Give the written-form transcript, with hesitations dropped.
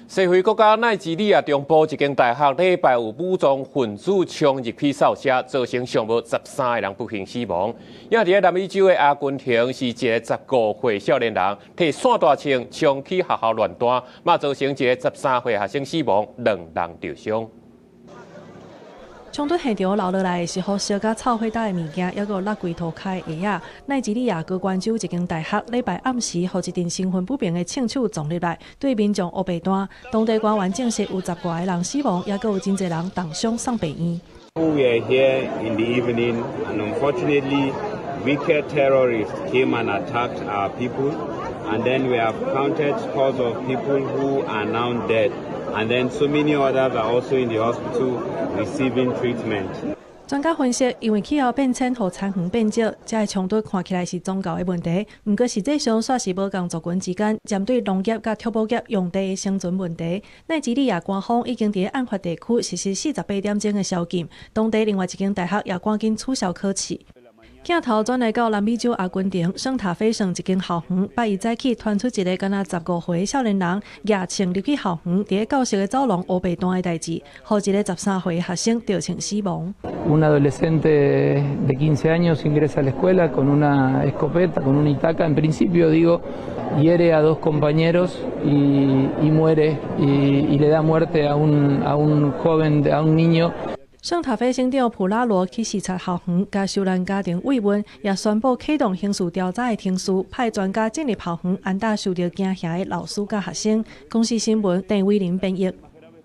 西非國家奈及利亞中部一間大學禮拜有武裝分子衝入去掃射，造成上無13個人不幸死亡。也佇咧南美洲的阿根廷，是一个15歲少年人提散彈槍衝去學校亂彈，嘛造成一个13歲學生死亡，兩人著傷。衝突現場留落來的是予燒甲臭火焦的物件，抑閣有落規塗跤的鞋仔。奈及利亞高官州一間大學禮拜暗時，予一陣身份不明的槍手撞入來，對民眾烏白彈。當地官員證實有十外個人死亡，抑閣有真濟人重傷送病院。 We are here in the evening, and unfortunately, wicked terrorists came and attacked our people, and then we have counted scores of people who are now dead, and then so many others are also in the hospital receiving treatment. 專家分析，因為氣候變遷予田園變少，這个衝突看起來是宗教的問題，毋過實際上煞是無仝族群之間針對農業佮畜牧業用地的生存問題。奈及利亞官方已經佇案發地區實施48點鐘的宵禁，當地另外一間大學也趕緊取消考試。鏡頭轉來到南美洲阿根廷聖塔菲省一間校園，拜一早起傳出一个敢若15歲少年人攑槍入去校園，佇咧教室的走廊烏白彈的代誌，予一个13歲學生著槍死亡。 Un adolescente de 15 años ingresa a la escuela con una escopeta, con una itaca, en principio digo, hiere a dos compañeros y muere y le da muerte a un joven, a un niño. 聖塔菲省長普拉羅去視察校園，共受難家庭慰問，也宣布啟動刑事調查的程序，派專家進入校園，安撫受著驚嚇的老師佮學生。公視新聞鄧偉玲編譯。